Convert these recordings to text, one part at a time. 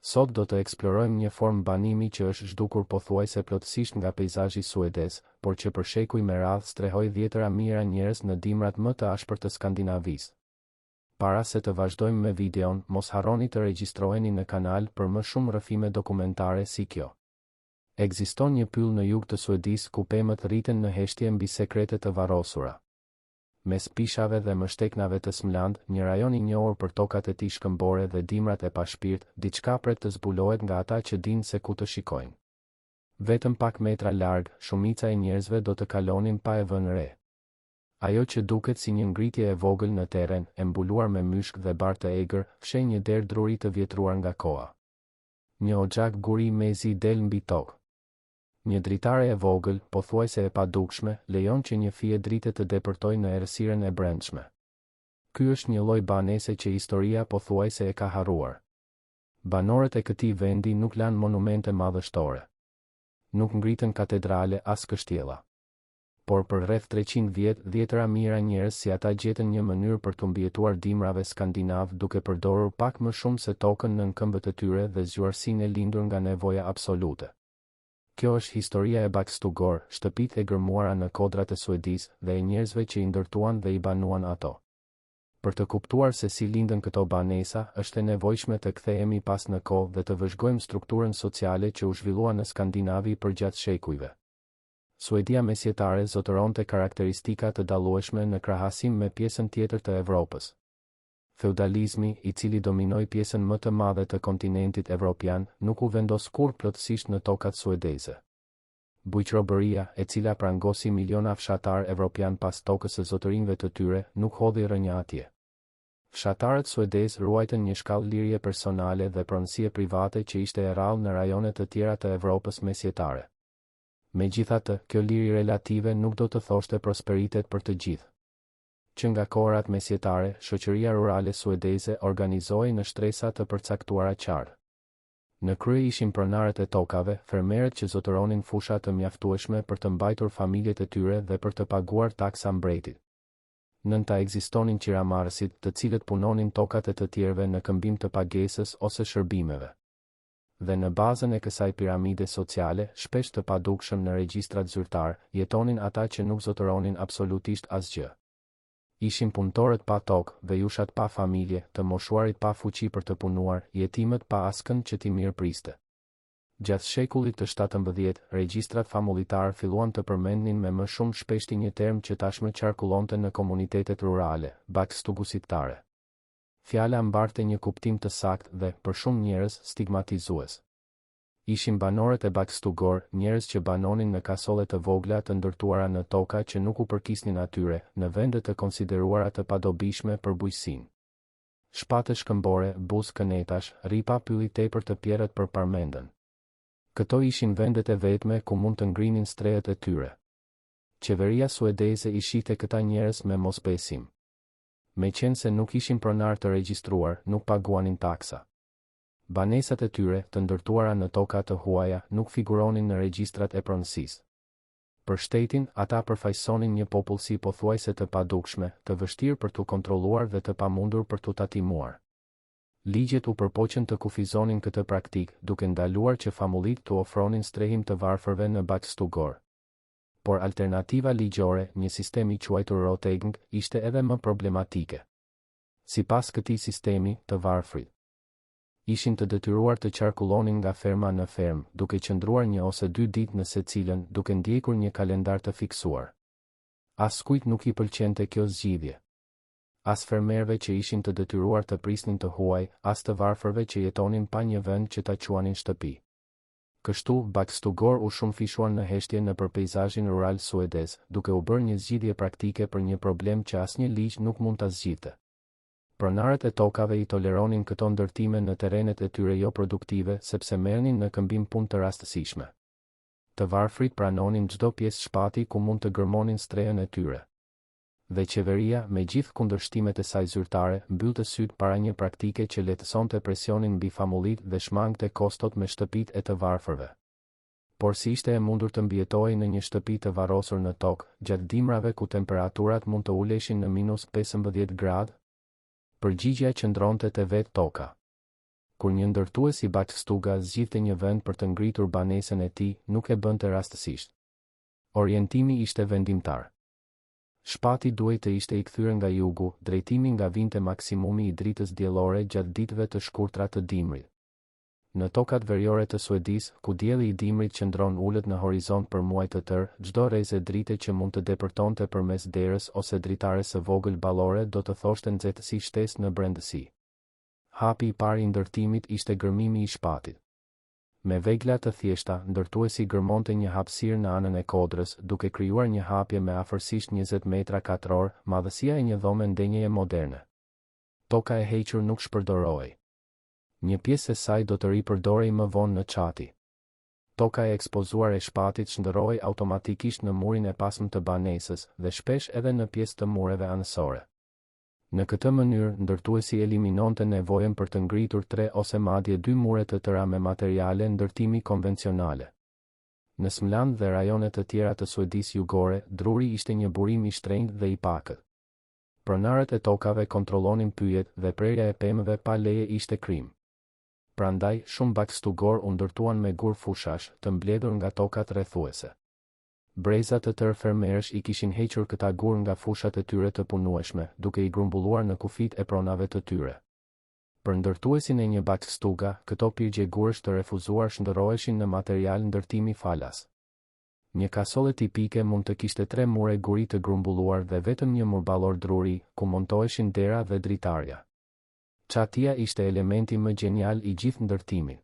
Sot do të eksplorojmë një formë banimi që është zhdukur pothuajse plotësisht nga peizazhi suedez, por që për shekuj me radhë strehoi dhjetëra mijëra njerëz në dimrat më të ashpër të Skandinavisë. Para se të vazhdojmë me videon, mos harroni të regjistroheni në kanal për më shumë rrëfime dokumentare si kjo. Ekziston një pyll në jug të Suedisë ku pemët rriten në heshtje mbi sekrete të varrosura. Mes pishave dhe mështeknave të Smland, një rajon i njohur për tokat e tij shkëmbore dhe dimrat e pashpirt, diçka pret të zbulohet nga ata që dinë se ku të shikojnë. Vetëm pak metra larg, shumica e njerëzve do të kalonin pa e vënë re. Ajo që duket si një ngritje e vogël në terren, e mbuluar me myshk dhe bar të egër, fsheh një derë druri të vjetruar nga koha. Një oxhak guri mezi del mbi tokë. Një dritare e vogël, pothuajse e padukshme, lejon që një fije drite të depërtojë në errësirën e brendshme. Ky është një lloj banese që historia pothuajse e ka harruar. Banorët e këtij vendi nuk lanë monumente madhështore. Nuk ngritën katedrale as kështjella. Por për rreth 300 vjet, dhjetëra mijëra njerëz si ata gjetën një mënyrë për t'u mbijetuar dimrave skandinavë duke përdorur pak më shumë se tokën nën këmbët e tyre dhe zgjuarsinë e lindur nga nevoja absolute. Kjo është historia e Backstugor, shtëpitë e gërmuara në kodrat e Suedisë dhe e njerëzve që i ndërtuan dhe i banuan ato. Për të kuptuar se si lindën këto banesa, është e nevojshme të kthehemi pas në kohë dhe të vëzhgojmë strukturën sociale që u zhvillua në Skandinavi përgjatë shekujve. Suedia mesjetare zotëronte karakteristika të dallueshme në krahasim me pjesën tjetër të Evropës. Feudalizmi, i cili dominoi pjesën më të madhe të kontinentit evropian, nuk u vendos kurrë plotësisht në tokat suedeze. Bujqrobëria, e cila prangosi miliona fshatarë evropianë pas tokës së zotërinjve të tyre, nuk hodhi rrënjë atje. Fshatarët suedezë ruajtën një shkallë lirie personale dhe pronësie private që ishte e rrallë në rajone të tjera të Evropës mesjetare. Megjithatë, kjo liri relative nuk do të thoshte prosperitet për të gjithë. Që nga kohërat mesjetare, shoqëria rurale suedeze organizohej në shtresa të përcaktuara qartë. Në krye ishin pronarët e tokave, fermerët që zotëronin fusha të mjaftueshme për të mbajtur familjet e tyre dhe për të paguar taksa mbretit. Nën ta ekzistonin qiramarrësit, të cilët punonin tokat e të tjerëve në këmbim të pagesës ose shërbimeve. Dhe në bazën e kësaj piramide sociale, shpesh të padukshëm në regjistrat zyrtarë, jetonin ata që nuk zotëronin absolutisht asgjë. Ishin punëtorët pa tokë, vejushat pa familje, të moshuarit pa fuqi për të punuar, jetimët pa askënd që t'i mirëpriste. Gjatë shekullit të 17, regjistrat famullitarë filluan të përmendnin me më shumë shpeshti një term që tashmë qarkullonte në komunitetet rurale, backstugusittare. Fjala mbarte një kuptim të saktë dhe, për shumë njerëz, stigmatizues. Ishin banorët e Backstugor, njerëz që banonin në kasolle të vogla të ndërtuara në toka që nuk u përkisnin atyre, në vende të konsideruara të padobishme për bujqësinë. Shpate shkëmbore, buzë kënetash, rripa pylli tepër të pjerrët për parmendën. Këto ishin vendet e vetme ku mund të ngrinin strehët e tyre. Qeveria suedeze i shihte këta njerëz me mosbesim. Meqenëse nuk ishin pronarë të regjistruar, nuk paguanin taksa. Banesat e tyre, të ndërtuara në toka të huaja, nuk figuronin në regjistrat e pronësisë. Për shtetin, ata përfaqësonin një popullsi pothuajse të padukshme, të vështirë për t'u kontrolluar dhe të pamundur për t'u tatimuar. Ligjet u përpoqën të kufizonin këtë praktikë, duke ndaluar që famullitë t'u ofronin strehim të varfërve në Backstugor. Por alternativa ligjore, një sistem i quajtur rotgäng, ishte edhe më problematike. Sipas këtij sistemi, të varfrit ishin të detyruar të qarkullonin nga ferma në fermë, duke qëndruar një ose dy ditë në secilën, duke ndjekur një kalendar të fiksuar. Askujt nuk i pëlqente kjo zgjidhje. As fermerëve që ishin të detyruar të prisnin të huaj, as të varfërve që jetonin pa një vend që ta quanin shtëpi. Kështu, Backstugor u shumëfishuan në heshtje nëpër peizazhin rural suedez, duke u bërë një zgjidhje praktike për një problem që asnjë ligj nuk mund ta zgjidhte. Pronarët e tokave i toleronin këto ndërtime në terrenet e tyre joproduktive sepse merrnin në këmbim punë të rastësishme. Të varfrit pranonin çdo pjesë shpati ku mund të gërmonin strehën e tyre. Dhe qeveria, me gjithë kundërshtimet e saj zyrtare, mbyllte sytë para një praktike që lehtësonte presionin mbi famullitë dhe shmangte kostot me shtëpitë e të varfërve. Por si ishte e mundur të mbijetohej në një shtëpi të varrosur në tokë, gjatë dimrave ku temperaturat mund të uleshin në minus 15 gradë? Përgjigjja qëndronte te vetë toka. Kur një ndërtues i backstuga zgjidhte një vend për të ngritur banesën e tij, nuk e bënte rastësisht. Orientimi ishte vendimtar. Shpati duhej të ishte i kthyer nga jugu, drejtimi nga vinte maksimumi i dritës diellore gjatë ditëve të shkurtra të dimrit. Në tokat veriore të Suedisë, ku dielli i dimrit qëndron ulët në horizont për muaj të tërë, çdo rreze drite që mund të depërtonte përmes derës ose dritares së vogël ballore do të thoshte nxehtësi shtesë në brendësi. Hapi i parë i ndërtimit ishte gërmimi i shpatit. Me vegla të thjeshta, ndërtuesi gërmonte një hapësirë në anën e kodrës, duke krijuar një hapje me afërsisht 20 metra katrorë, madhësia e një dhome ndenjeje moderne. Toka e hequr nuk shpërdorohej. Një pjesë e saj do të ripërdorej më vonë në çati. Toka e ekspozuar e shpatit shndërrohej automatikisht në murin e pasmë të banesës, dhe shpesh edhe në pjesë të mureve anësore. Në këtë mënyrë, ndërtuesi eliminonte nevojën për të ngritur tre ose madje dy mure të tëra me materiale ndërtimi konvencionale. Në Småland dhe rajone të tjera të Suedisë jugore, druri ishte një burim i shtrenjtë dhe i pakët. Pronarët e tokave kontrollonin pyjet dhe prerja e pemëve pa leje ishte krim. Prandaj, shumë backstugor u ndërtuan me gurë fushash, të mbledhur nga tokat rrethuese. Breza të tërë fermerësh i kishin hequr këta gurë nga fushat e tyre të punueshme, duke i grumbulluar në kufijtë e pronave të tyre. Për ndërtuesin e një backstuga, këto pirgje gurësh të refuzuar shndërroheshin në material ndërtimi falas. Një kasolle tipike mund të kishte tre mure guri të grumbulluar dhe vetëm një mur ballor druri, ku montoheshin dera dhe dritarja. Çatia ishte elementi më gjenial i gjithë ndërtimit.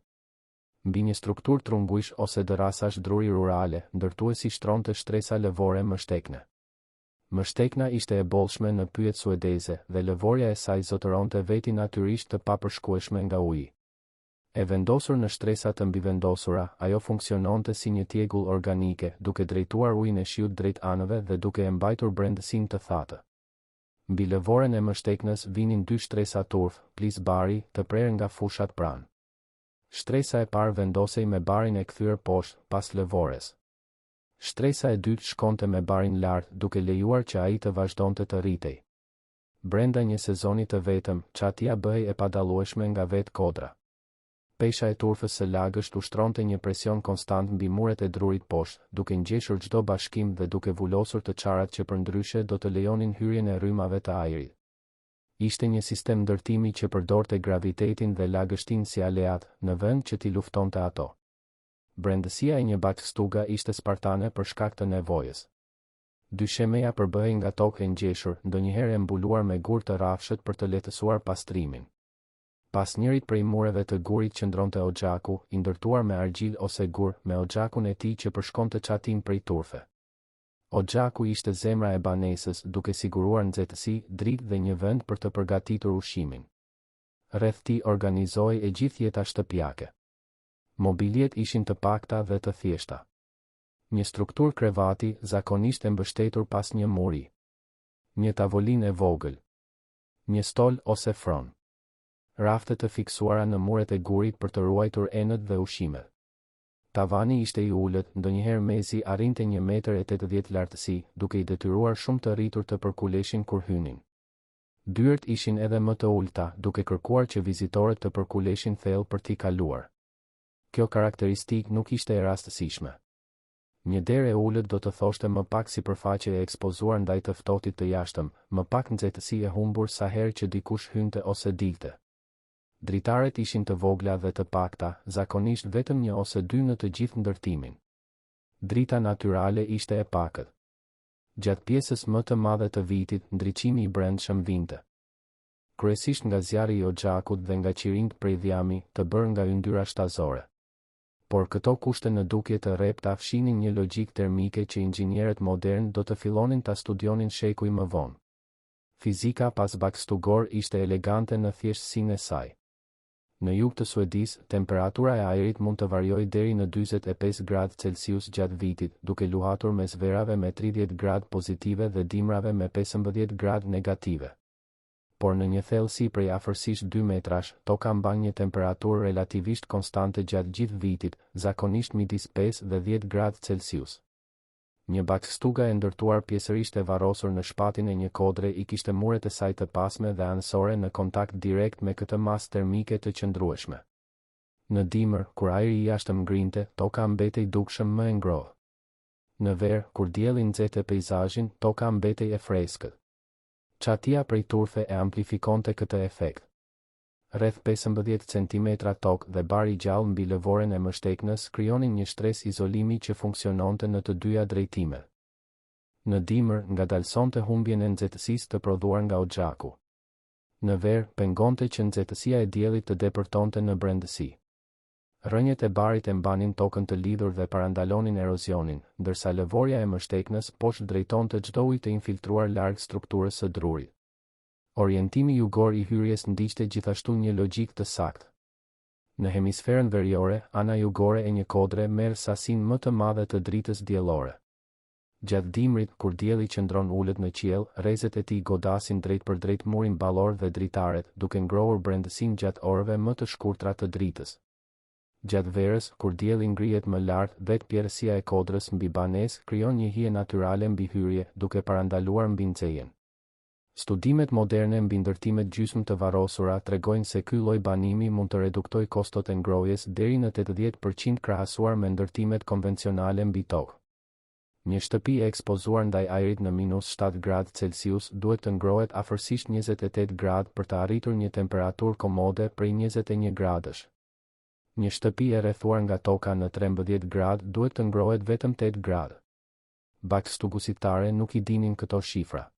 Mbi një strukturë trungujsh ose dërrasash druri rurale, ndërtuesi shtronte shtresa lëvore mështekne. Mështekna ishte e bollshme në pyjet suedeze dhe lëvorja e saj zotëronte veti natyrisht të papërshkueshme nga uji. E vendosur në shtresa të mbivendosura, ajo funksiononte si një tjegull organike, duke drejtuar ujin e shiut drejt anëve dhe duke e mbajtur brendësinë të thatë. Mbi lëvoren e mështeknës vinin dy shtresa turfë, plis bari, të prerë nga fushat pranë. Shtresa e parë vendosej me barin e kthyer poshtë, pas lëvores. Shtresa e dytë shkonte me barin lart, duke lejuar që ai të vazhdonte të rritej. Brenda një sezoni të vetëm, çatia bëhej e padallueshme nga vetë kodra. Pesha e turfës së lagësht ushtronte një presion konstant mbi muret e drurit poshtë, duke ngjeshur çdo bashkim dhe duke vulosur të çarat që përndryshe do të lejonin hyrjen e rrymave të ajrit. Ishte një sistem ndërtimi që përdorte gravitetin dhe lagështinë si aleatë, në vend që t'i luftonte ato. Brendësia e një backstuga ishte spartane për shkak të nevojës. Dyshemeja përbëhej nga tokë e ngjeshur, ndonjëherë e mbuluar me gurë të rrafshët për të lehtësuar pastrimin. Pas njërit prej mureve të gurit qëndronte oxhaku, i ndërtuar me argjilë ose gur, me oxhakun e tij që përshkonte çatinë prej turfe. Oxhaku ishte zemra e banesës, duke siguruar nxehtësi, dritë dhe një vend për të përgatitur ushqimin. Rreth tij organizohej e gjithë jeta shtëpiake. Mobiliet ishin të pakta dhe të thjeshta. Një strukturë krevati, zakonisht e mbështetur pas një muri. Një tavolinë e vogël. Një stol ose fron. Rafte të fiksuara në muret e gurit për të ruajtur enët dhe ushqimet. Tavani ishte i ulët, ndonjëherë mezi arrinte një metër e 80 lartësi, duke i detyruar shumë të rritur të përkuleshin kur hynin. Dyert ishin edhe më të ulëta, duke kërkuar që vizitorët të përkuleshin thellë për t'i kaluar. Kjo karakteristikë nuk ishte e rastësishme. Një derë e ulët do të thoshte më pak sipërfaqe e ekspozuar ndaj të ftohtit të jashtëm, më pak nxehtësi e humbur sa herë që dikush hynte ose dilte. Dritaret ishin të vogla dhe të pakta, zakonisht vetëm një ose dy në të gjithë ndërtimin. Drita natyrale ishte e pakët. Gjatë pjesës më të madhe të vitit, ndriçimi i brendshëm vinte kryesisht nga zjarri i oxhakut dhe nga qirinjtë prej dhjami, të bërë nga yndyra shtazore. Por këto kushte në dukje të rrepta fshihnin një logjikë termike që inxhinierët modernë do të fillonin ta studionin shekuj më vonë. Fizika pas backstugor ishte elegante në thjeshtësinë e saj. Në jug të Suedisë, temperatura e ajrit mund të variojë deri në 45 gradë Celsius gjatë vitit, duke luhatur mes verave me 30 gradë pozitive dhe dimrave me 15 gradë negative. Por në një thellësi prej afërsisht dy metrash, toka mban një temperaturë relativisht konstante gjatë gjithë vitit, zakonisht midis 5 dhe 10 gradë Celsius. Një backstuga e ndërtuar pjesërisht e varrosur në shpatin e një kodre i kishte muret e saj të pasme dhe anësore në kontakt direkt me këtë masë termike të qëndrueshme. Në dimër, kur ajri i jashtëm ngrinte, toka mbetej dukshëm më e ngrohtë. Në verë, kur dielli nxehte peizazhin, toka mbetej e freskët. Çatia prej turfe e amplifikonte këtë efekt. Rreth 15 centimetra tokë dhe bar i gjallë mbi lëvoren e mështeknës krijonin një shtresë izolimi që funksiononte në të dyja drejtimet. Në dimër, ngadalësonte humbjen e nxehtësisë të prodhuar nga oxhaku. Në verë, pengonte që nxehtësia e diellit të depërtonte në brendësi. Rrënjët e barit e mbanin tokën të lidhur dhe parandalonin erozionin, ndërsa lëvorja e mështeknës poshtë drejtonte çdo ujë të infiltruar larg strukturës së drurit. Orientimi jugor i hyrjes ndiqte gjithashtu një logjikë të saktë. Në hemisferën veriore, ana jugore e një kodre merr sasinë më të madhe të dritës diellore. Gjatë dimrit, kur dielli qëndron ulët në qiell, rrezet e tij godasin drejtpërdrejt murin ballor dhe dritaret, duke ngrohur brendësinë gjatë orëve më të shkurtra të dritës. Gjatë verës, kur dielli ngrihet më lart, vetë pjerrësia e kodrës mbi banesë krijon një hije natyrale mbi hyrje, duke parandaluar mbinxehjen. Studimet moderne mbi ndërtimet gjysmë të varrosura tregojnë se ky lloj banimi mund të reduktojë kostot e ngrohjes deri në 80% krahasuar me ndërtimet konvencionale mbi tokë. Një shtëpi e ekspozuar ndaj ajrit në minus 7 gradë Celsius duhet të ngrohet afërsisht 28 gradë për të arritur një temperaturë komode prej 21 gradësh. Një shtëpi e rrethuar nga toka në 13 gradë duhet të ngrohet vetëm 8 gradë. Backstugusittare nuk i dinin këto shifra.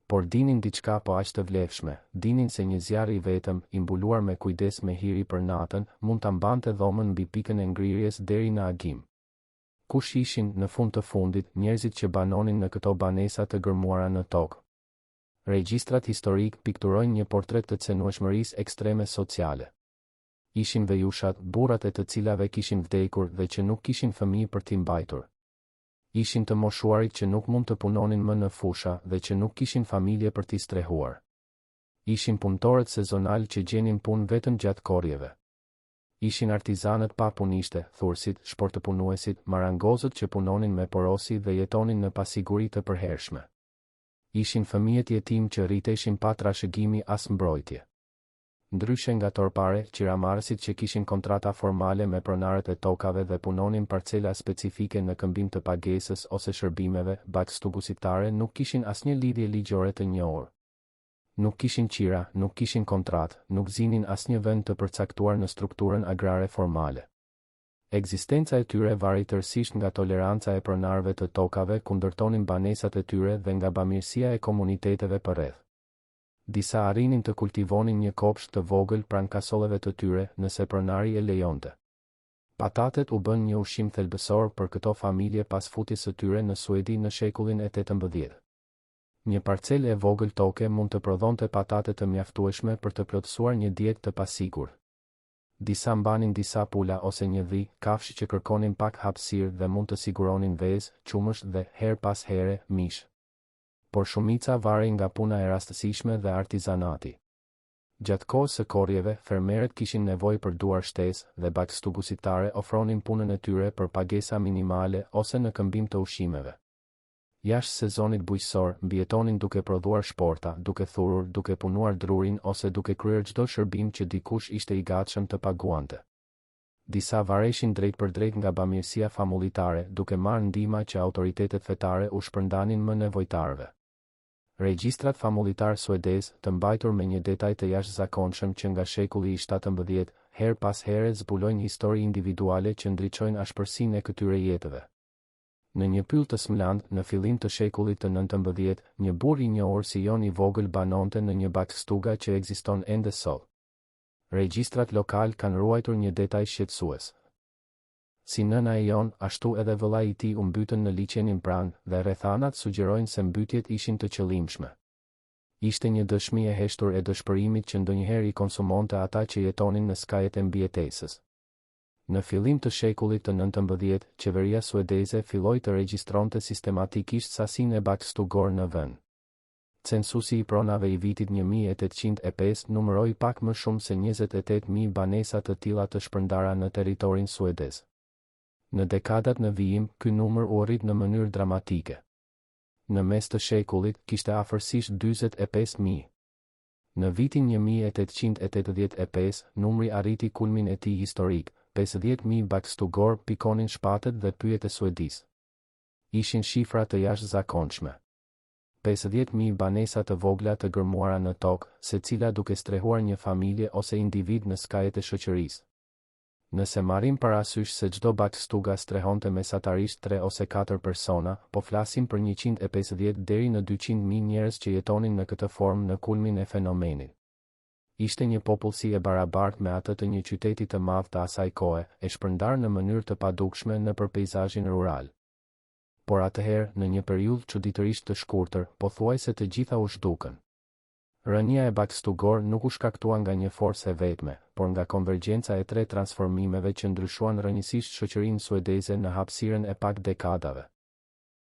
Por dinin diçka po aq të vlefshme, dinin se një zjarr i vetëm, i mbuluar me kujdes me hiri për natën, mund ta mbante dhomën mbi pikën e ngrirjes deri në agim. Kush ishin, në fund të fundit, njerëzit që banonin në këto banesa të gërmuara në tokë? Regjistrat historikë pikturojnë një portret të cenueshmërisë ekstreme sociale. Ishin vejushat, burrat e të cilave kishin vdekur dhe që nuk kishin fëmijë për t'i mbajtur. Ishin të moshuarit që nuk mund të punonin më në fusha dhe që nuk kishin familje për t'i strehuar. Ishin punëtorët sezonalë që gjenin punë vetëm gjatë korrjeve. Ishin artizanët pa punishte, thurësit, shportëpunuesit, marangozët që punonin me porosi dhe jetonin në pasiguri të përhershme. Ishin fëmijët jetimë që rriteshin pa trashëgimi as mbrojtje. Ndryshe nga torpare, qiramarrësit që kishin kontrata formale me pronarët e tokave dhe punonin parcela specifike në këmbim të pagesës ose shërbimeve, backstugusittare nuk kishin asnjë lidhje ligjore të njohur. Nuk kishin qira, nuk kishin kontratë, nuk zinin asnjë vend të përcaktuar në strukturën agrare formale. Ekzistenca e tyre varej tërësisht nga toleranca e pronarëve të tokave ku ndërtonin banesat e tyre dhe nga bamirësia e komuniteteve përreth. Disa arrinin të kultivonin një kopsht të vogël pranë kasolleve të tyre, nëse pronari e lejonte. Patatet u bënë një ushqim thelbësor për këto familje pas futjes së tyre në Suedi në shekullin e 18. Një parcelë e vogël toke mund të prodhonte patate të mjaftueshme për të plotësuar një dietë të pasigurt. Disa mbanin disa pula ose një dhi, kafshë që kërkonin pak hapësirë dhe mund të siguronin vezë, qumësht dhe, herë pas here, mish. Por shumica varej nga puna e rastësishme dhe artizanati. Gjatë kohës së korrjeve, fermerët kishin nevojë për duar shtesë, dhe backstugusittare ofronin punën e tyre për pagesa minimale ose në këmbim të ushqimeve. Jashtë sezonit bujqësor, mbijetonin duke prodhuar shporta, duke thurur, duke punuar drurin ose duke kryer çdo shërbim që dikush ishte i gatshëm të paguante. Disa vareshin drejtpërdrejt nga bamirësia famullitare, duke marrë ndihma që autoritetet fetare u shpërndanin më nevojtarëve. Regjistrat famullitarë suedezë, të mbajtur me një detaj të jashtëzakonshëm që nga shekulli i 17, herë pas here zbulojnë histori individuale që ndriçojnë ashpërsinë e këtyre jetëve. Në një pyll të Smland, në fillim të shekullit të 19, një burrë i njohur si Jon i Vogël banonte në një backstuga që ekziston ende sot. Regjistrat lokalë kanë ruajtur një detaj shqetësues. Si nëna e Jon, ashtu edhe vëllai i tij u mbytën në liqenin pranë, dhe rrethanat sugjerojnë se mbytjet ishin të qëllimshme. Ishte një dëshmi e heshtur e dëshpërimit që ndonjëherë i konsumonte ata që jetonin në skajet e mbijetesës. Në fillim të shekullit të 19, qeveria suedeze filloi të regjistronte sistematikisht sasinë e backstugor në vend. Censusi i pronave i vitit 1805 numëroi pak më shumë se 28.000 banesa të tilla të shpërndara në territorin suedez. Në dekadat në vijim, ky numër u rrit në mënyrë dramatike. Në mes të shekullit, kishte afërsisht 45,000. Në vitin 1885, numri arriti kulmin e tij historik, 50,000 backstugor pikonin shpatet dhe pyjet e Suedisë. Ishin shifra të jashtëzakonshme. 50,000 banesa të vogla të gërmuara në tokë, secila duke strehuar një familje ose individ në skajet e shoqërisë. Nëse marrim parasysh se çdo backstuga strehonte mesatarisht tre ose katër persona, po flasim për 150 deri në 200,000 njerëz që jetonin në këtë formë në kulmin e fenomenit. Ishte një popullsi e barabartë me atë të një qyteti të madh të asaj kohe, e shpërndarë në mënyrë të padukshme nëpër peizazhin rural. Por atëherë, në një periudhë çuditërisht të shkurtër, pothuajse të gjitha u zhdukën. Rënia e backstugor nuk u shkaktua nga një forcë e vetme, por nga konvergjenca e tre transformimeve që ndryshuan rrënjësisht shoqërinë suedeze në hapësirën e pak dekadave.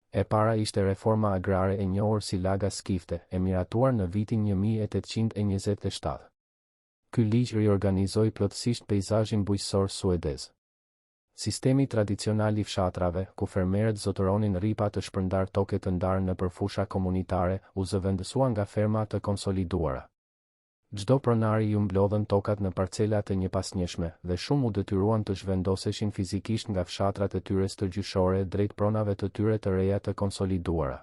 E para ishte reforma agrare e njohur si Laga Skifte, e miratuar në vitin 1827. Ky ligj riorganizoi plotësisht peizazhin bujqësor suedez. Sistemi tradicional i fshatrave, ku fermerët zotëronin rripa të shpërndarë toke të ndarë nëpër fusha komunitare, u zëvendësua nga ferma të konsoliduara. Çdo pronari iu mblodhën tokat në parcela të njëpasnjëshme, dhe shumë u detyruan të zhvendoseshin fizikisht nga fshatrat e tyre stërgjyshore drejt pronave të tyre të reja të konsoliduara.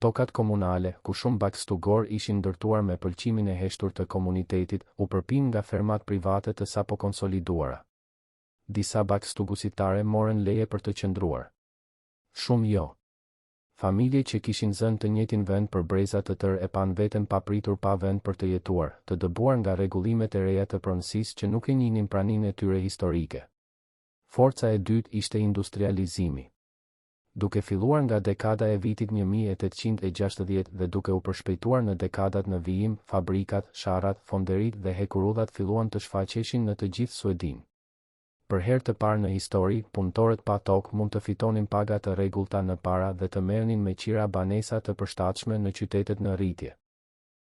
Tokat komunale, ku shumë backstugor ishin ndërtuar me pëlqimin e heshtur të komunitetit, u përpinë nga fermat private të sapokonsoliduara. Disa backstugusitare morën leje për të qëndruar. Shumë jo. Familje që kishin zënë të njëjtin vend për breza të tërë e panë veten papritur pa vend për të jetuar, të dëbuar nga rregullimet e reja të pronësisë që nuk e njihnin praninë e tyre historike. Forca e dytë ishte industrializimi. Duke filluar nga dekada e vitit 1860 dhe duke u përshpejtuar në dekadat në vijim, fabrikat, sharrat, fonderitë dhe hekurudhat filluan të shfaqeshin në të gjithë Suedinë. Për herë të parë në histori, punëtorët pa tokë mund të fitonin paga të rregullta në para dhe të merrnin me qira banesa të përshtatshme në qytetet në rritje.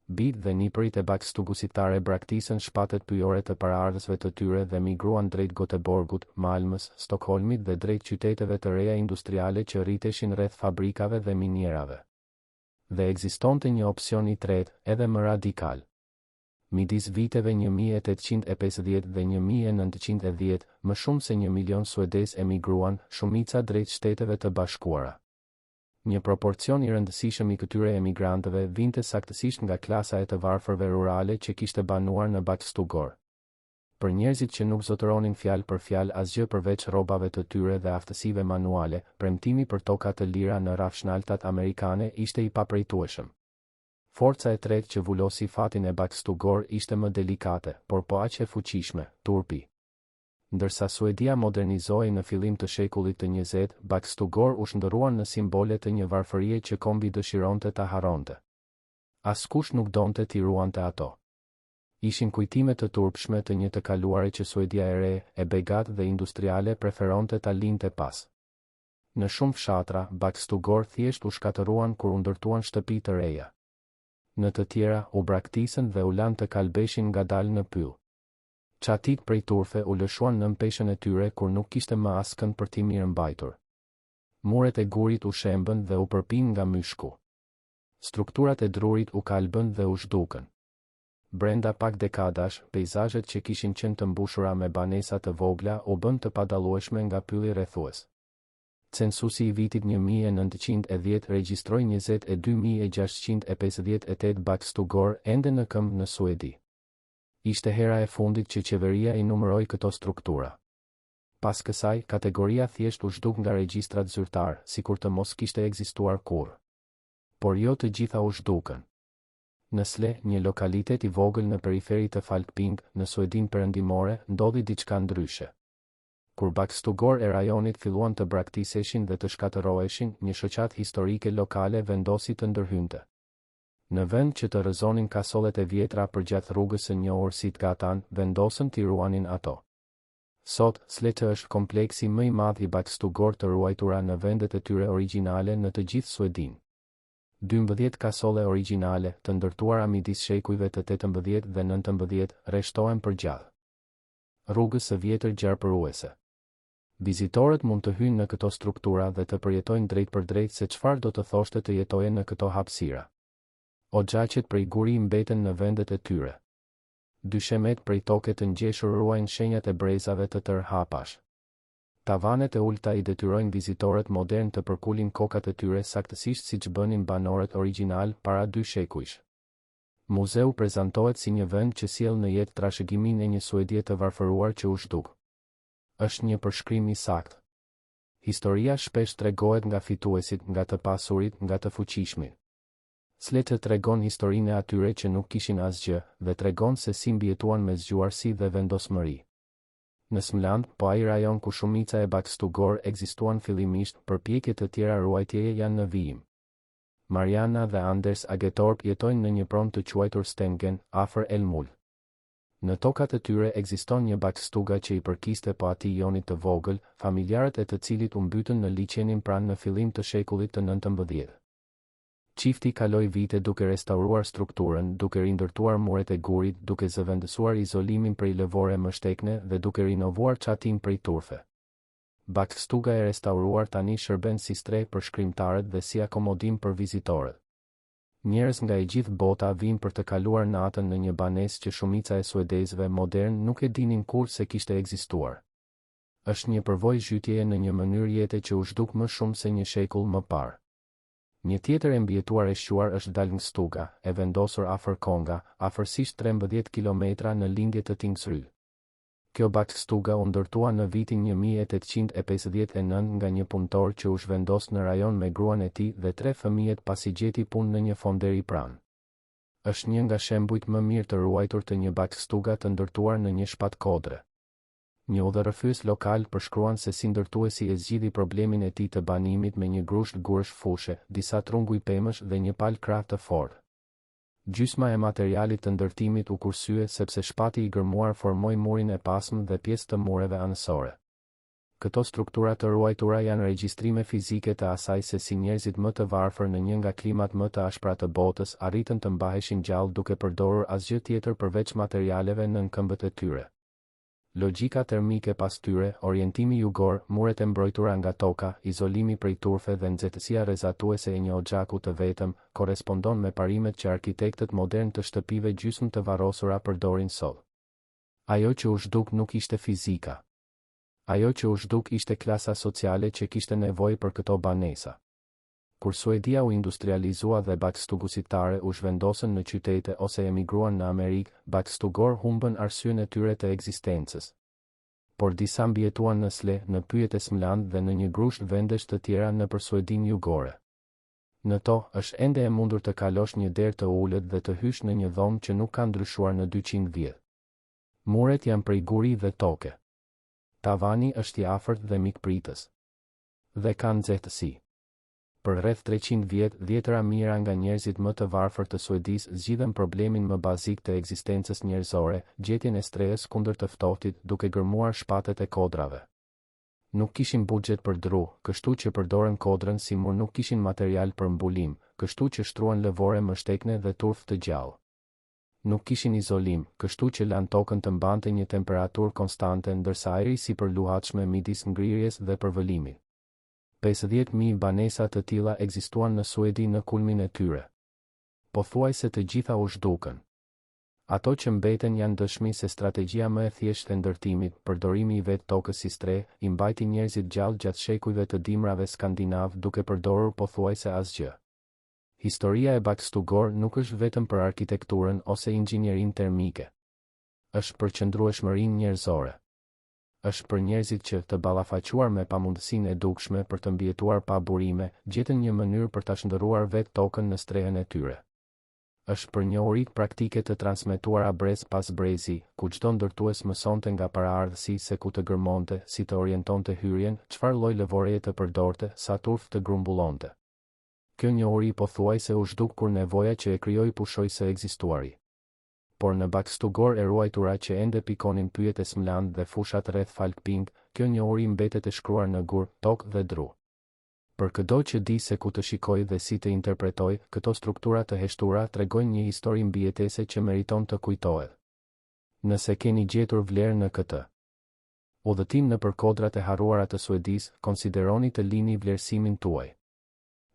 Bijtë dhe nipërit e backstugusitare braktisën shpatet pyjore të paraardhësve të tyre dhe migruan drejt Goteborgut, Malmës, Stokholmit dhe drejt qyteteve të reja industriale që rriteshin rreth fabrikave dhe minierave. Dhe ekzistonte një opsion i tretë, edhe më radikal. Midis viteve 1850 dhe 1910, më shumë se një milion suedezë emigruan, shumica drejt Shteteve të Bashkuara. Një proporcion i rëndësishëm i këtyre emigrantëve vinte saktësisht nga klasa e të varfërve rurale që kishte banuar në backstugor. Për njerëzit që nuk zotëronin fjalë për fjalë asgjë përveç rrobave të tyre dhe aftësive manuale, premtimi për toka të lira në rrafshnaltat amerikane ishte i paprejtueshëm. Forca e tretë që vulosi fatin e backstugor ishte më delikate, por po aq e fuqishme, turpi. Ndërsa Suedia modernizohej në fillim të shekullit të njëzetë, backstugor u shndërruan në simbole të një varfërie që kombi dëshironte ta harronte. Askush nuk donte t'i ruante ato. Ishin kujtime të turpshme të një të kaluare që Suedia e re, e begatë dhe industriale preferonte ta linte pas. Në shumë fshatra, backstugor thjesht u shkatërruan kur u ndërtuan shtëpi të reja. Në të tjera, u braktisën dhe u lanë të kalbeshin ngadalë në pyll. Çatitë prej turfe u lëshuan nën peshën e tyre kur nuk kishte më askënd për t'i mirëmbajtur. Muret e gurit u shembën dhe u përpinë nga myshku. Strukturat e drurit u kalbën dhe u zhdukën. Brenda pak dekadash, peizazhet që kishin qenë të mbushura me banesa të vogla u bënë të padallueshme nga pylli rrethues. Censusi i vitit 1910 regjistroi 22,658 backstugor ende në këmbë në Suedi. Ishte hera e fundit që qeveria i numëroi këto struktura. Pas kësaj, kategoria thjesht u zhduk nga regjistrat zyrtarë, sikur të mos kishte ekzistuar kurrë. Por jo të gjitha u zhdukën. Në Sle, një lokalitet i vogël në periferi të Falkping, në Suedinë Perëndimore, ndodhi diçka ndryshe. Kur backstugor e rajonit filluan të braktiseshin dhe të shkatërroheshin, një shoqatë historike lokale vendosi të ndërhynte. Në vend që të rrëzonin kasollet e vjetra përgjatë rrugës së njohur si Tgatan, vendosën t'i ruanin ato. Sot, Slättö është kompleksi më i madh i backstugor të ruajtura në vendet e tyre origjinale në të gjithë Suedinë. 12 kasolle origjinale, të ndërtuara midis shekujve të 18 dhe 19, rreshtohen përgjatë rrugës së vjetër gjarpëruese. Vizitorët mund të hyjnë në këto struktura dhe të përjetojnë drejtpërdrejt se çfarë do të thoshte të jetoje në këto hapësira. Oxhaqet prej guri mbeten në vendet e tyre. Dyshemetë prej toke të ngjeshur ruajnë shenjat e brezave të tërë hapash. Tavanet e ulëta i detyrojnë vizitorët modernë të përkulin kokat e tyre saktësisht siç bënin banorët origjinalë para dy shekujsh. Muzeu prezantohet si një vend që sjell në jetë trashëgiminë e një Suedie të varfëruar që u zhduk. Është një përshkrim i saktë. Historia shpesh tregohet nga fituesit, nga të pasurit, nga të fuqishmit. Slättö tregon historinë e atyre që nuk kishin asgjë, dhe tregon se si mbijetuan me zgjuarsi dhe vendosmëri. Në Småland, po ai rajon ku shumica e backstugor ekzistuan fillimisht, përpjekje të tjera ruajtjeje janë në vijim. Mariana dhe Anders Agetorp jetojnë në një pronë të quajtur Stengen, afër Älmhult. Në tokat e tyre ekziston një backstuga që i përkiste po atij Jonit të vogël, familjarët e të cilit u mbytën në liqenin pranë në fillim të shekullit të 19. Çifti kaloi vite duke restauruar strukturën, duke rindërtuar muret e gurit, duke zëvendësuar izolimin prej lëvore mështekne dhe duke rinovuar çatinë prej turfe. Backstuga e restauruar tani shërben si strehë për shkrimtarët dhe si akomodim për vizitorët. Njerëz nga e gjithë bota vijnë për të kaluar natën në një banesë që shumica e suedezëve modernë nuk e dinin kurrë se kishte ekzistuar. Është një përvojë zhytjeje në një mënyrë jete që u zhduk më shumë se një shekull më parë. Një tjetër e mbijetuar e shquar është Dalngstuga, e vendosur afër Konga, afërsisht 13 kilometra në lindje të Tingsryd. Kjo backstuga u ndërtua në vitin 1859 nga një punëtor që u zhvendos në rajon me gruan e tij dhe tre fëmijët pasi gjeti punë në një fonderi pranë. Është një nga shembujt më mirë të ruajtur të një backstuga të ndërtuar në një shpat kodre. Një udhërrëfyes lokal përshkruan se si ndërtuesi e zgjidhi problemin e tij të banimit me një grusht gurësh fushe, disa trunguj pemësh dhe një palë krahë të fortë. Gjysma e materialit të ndërtimit u kursye sepse shpati i gërmuar formoi murin e pasmë dhe pjesë të mureve anësore. Këto struktura të ruajtura janë regjistrime fizike të asaj se si njerëzit më të varfër në një nga klimat më të ashpra të botës arritën të mbaheshin gjallë duke përdorur asgjë tjetër përveç materialeve nën këmbët e tyre. Logjika termike pas tyre, orientimi jugor, muret e mbrojtura nga toka, izolimi prej turfe dhe nxehtësia rrezatuese e një oxhaku të vetëm, korrespondon me parimet që arkitektët modernë të shtëpive gjysmë të varrosura përdorin sot. Ajo që u zhduk nuk ishte fizika. Ajo që u zhduk ishte klasa sociale që kishte nevojë për këto banesa. Kur Suedia u industrializua dhe backstugusitare u zhvendosën në qytete ose emigruan në Amerikë, backstugor humbën arsyen e tyre të ekzistencës. Por disa mbijetuan në Slättö, në pyjet e Småland dhe në një grusht vendesh të tjera nëpër Suedinë jugore. Në to, është ende e mundur të kalosh një derë të ulët dhe të hysh në një dhomë që nuk ka ndryshuar në 200 vjet. Muret janë prej guri dhe toke. Tavani është i afërt dhe mikpritës. Dhe ka nxehtësi. Për rreth 300 vjet, dhjetëra mijëra nga njerëzit më të varfër të Suedisë zgjidhën problemin më bazik të ekzistencës njerëzore, gjetjen e strehës kundër të ftohtit, duke gërmuar shpatet e kodrave. Nuk kishin buxhet për dru, kështu që përdorën kodrën si mur nuk kishin material për mbulim, kështu që shtruan lëvore mështekne dhe turfë të gjallë. Nuk kishin izolim, kështu që lanë tokën të mbante një temperaturë konstante ndërsa ajri sipër luhatshme midis ngrirjes dhe përvëlimit. 50.000 banesa të tilla ekzistuan në Suedi në kulmin e tyre. Pothuajse të gjitha u zhdukën. Ato që mbeten janë dëshmi se strategjia më e thjeshtë e ndërtimit, përdorimi i vetë tokës si strehë, i mbajti njerëzit gjallë gjatë shekujve të dimrave skandinavë duke përdorur pothuajse asgjë. Historia e backstugor nuk është vetëm për arkitekturën ose inxhinierinë termike. Është për qëndrueshmërinë njerëzore. Është për njerëzit që, të ballafaquar me pamundësinë e dukshme për të mbijetuar pa burime, gjetën një mënyrë për ta shndërruar vetë tokën në strehën e tyre. Është për njohuritë praktike të transmetuara brez pas brezi, ku çdo ndërtues mësonte nga paraardhësi se ku të gërmonte, si të orientonte hyrjen, çfarë lloj lëvoreje të përdorte, sa turfë të grumbullonte. Kjo njohuri pothuajse u zhduk kur nevoja që e krijoi pushoi së ekzistuari. Por në backstugor e ruajtura që ende pikonin pyjet e Småland dhe fushat rreth Falköping, kjo njohuri mbetet e shkruar në gur, tokë dhe dru. Për këdo që di se ku të shikojë dhe si të interpretojë, këto struktura të heshtura tregojnë një histori mbijetese që meriton të kujtohet. Nëse keni gjetur vlerë në këtë. Udhëtim nëpër kodrat e harruara të Suedisë, konsideroni të lini vlerësimin tuaj.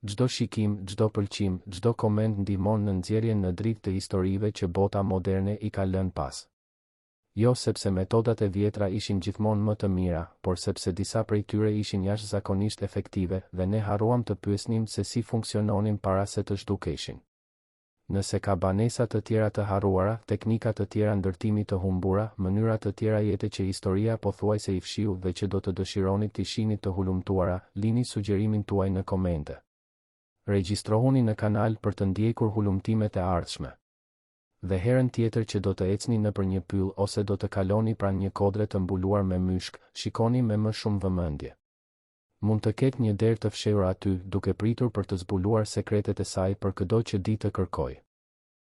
Çdo shikim, çdo pëlqim, çdo koment ndihmon në nxjerrjen në dritë të historive që bota moderne i ka lënë pas. Jo sepse metodat e vjetra ishin gjithmonë më të mira, por sepse disa prej tyre ishin jashtëzakonisht efektive dhe ne harruam të pyesnim se si funksiononin para se të zhdukeshin. Nëse ka banesa të tjera të harruara, teknika të tjera ndërtimi të humbura, mënyra të tjera jete që historia pothuajse i fshiu dhe që do të dëshironit t'i shihnit të hulumtuara, lini sugjerimin tuaj në komente. Regjistrohuni në kanal për të ndjekur hulumtimet e ardhshme. Dhe herën tjetër që do të ecni nëpër një pyll ose do të kaloni pranë një kodre të mbuluar me myshk, shikoni me më shumë vëmendje. Mund të ketë një derë të fshehur aty, duke pritur për të zbuluar sekretet e saj për këdo që di të kërkojë.